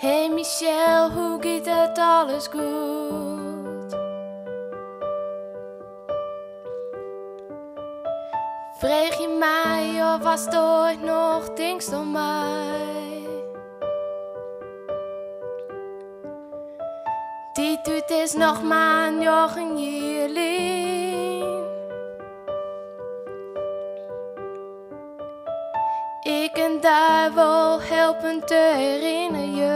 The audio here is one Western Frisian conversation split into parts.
Hey Michel, hoe giet it, alles goed? Freegje my of ast oait noch tinkst oan my. Dy tiid is noch mar njoggen jier lyn. Ik kin dy wol helpe te herinnerjen.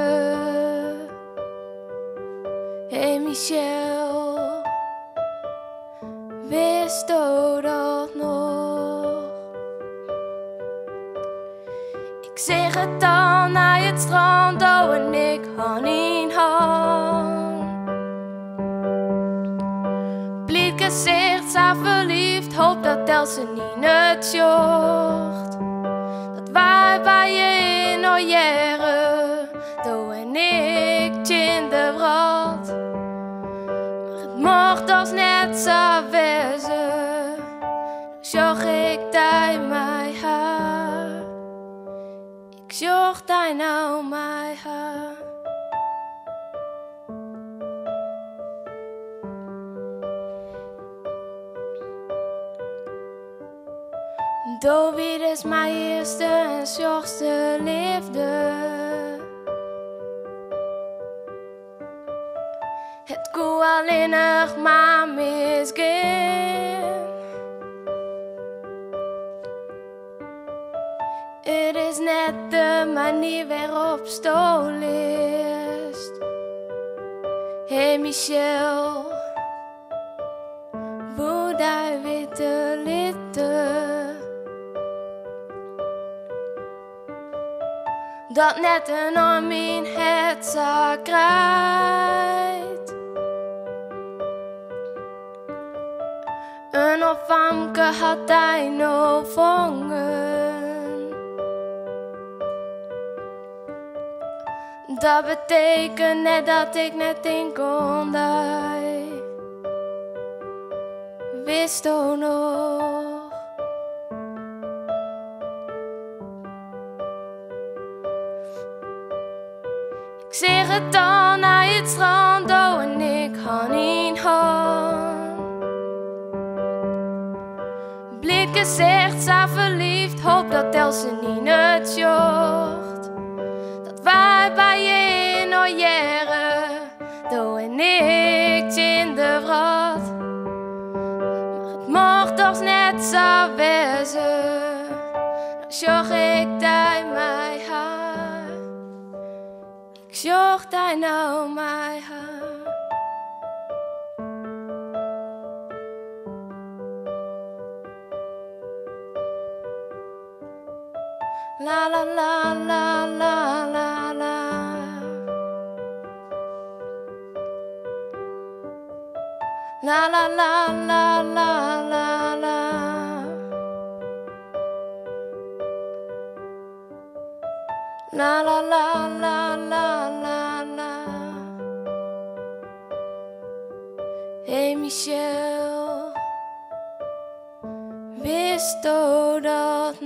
Hey Michel, witsto dat noch? Ik seach it al nei it strân, do en ik hân yn hân. Bliid gesicht, sa ferlyfd, hoop dat eltsenien it sjocht. Dat wy by inoar hearre, do en ik tsjin de wrâld. Mar it mocht dochs net sa wêze, no sjoch ik dy mei har. Ik sjoch dy no mei har. Do wiest myn earste en sjochste leafde. It koe allinnich mar misgean. It is net de manier wêropsto learst. Hey Michel, woe dy witte litte dat net in oar myn hert sa krijt. In oar famke hat dy no fongen. Dat betekent net dat ik net tink oan dy. Witsto noch? Ik seach it al nei it strân, do en ik hân yn hân. Bliid gesicht, sa ferlyfd, hoop dat eltsenien it sjocht. Dat wy by inoar hearre, do en ik tsjin de wrâld. Mar it mocht dochs net sa wêze, no sjoch ik dy mei har. Ik sjoch dy no mei har. La la la la la la la. La la la la la la la. La la la la la la la. Hey Michel, witsto dat